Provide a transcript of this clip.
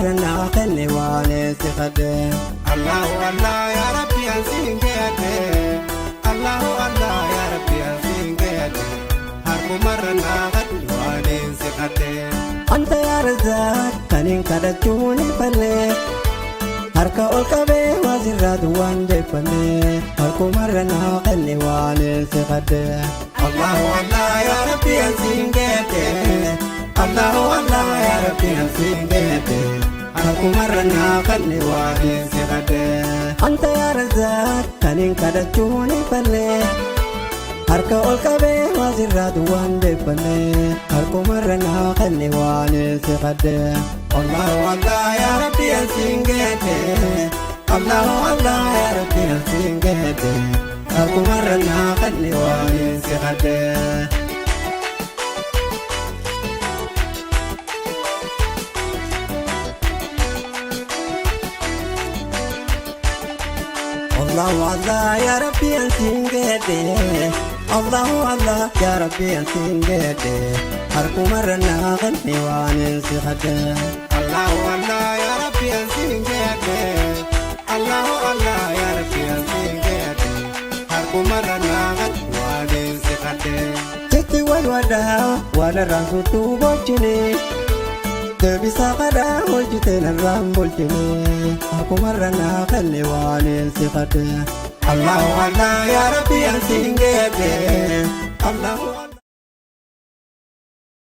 Naa kenne waan si kadhe. Allahu Allah ya Rabbi an siin geedhe. Allahu Allah ya Rabbi an siin geedhe. Harkumarra naa kadhu waan si kadhe. Anta yaa Razzaaq kan hin kadhachuun hin fanne. Harka ol qabee waasirraa duwwaan deeffanne. Harkumarra naa kenne waan si kadhe. Allahu Allah ya Rabbi an siin geedhe. Allahu Allah ya Rabbi an siin geedhe. Harkumarra naa kadhu waan si kadhe. Anta yaa Razzaaq kan hin kadhachuun hin fanne. Harka ol qabee waasirraa duwwaan deeffanne. Harkumarra naa kenne waan si kadhe. Allahu Allah ya Rabbi an siin geedhe. Allahu Allah ya Rabbi an siin geedhe. Harkumarra naa kenne waan si kadhe. Allahu Allah ya Rabbi an siin geedhe. Allahu Allah ya Rabbi an siin geedhe. Harkumarra naa kenne waan si kadhe. Allahu Allah ya Rabbi an siin geedhe. Allahu Allah ya Rabbi an siin geedhe. Harkumarra naa kadhu waan si kadhe. Sitti wal wadaa waan irraan suutuu bolchine. Deebisaa kadhaa hojjete narraan bolchine. Harkumarra naa kenne waan si kadhe. Allahu Allah ya Rabbi an siin geedhe. Allahu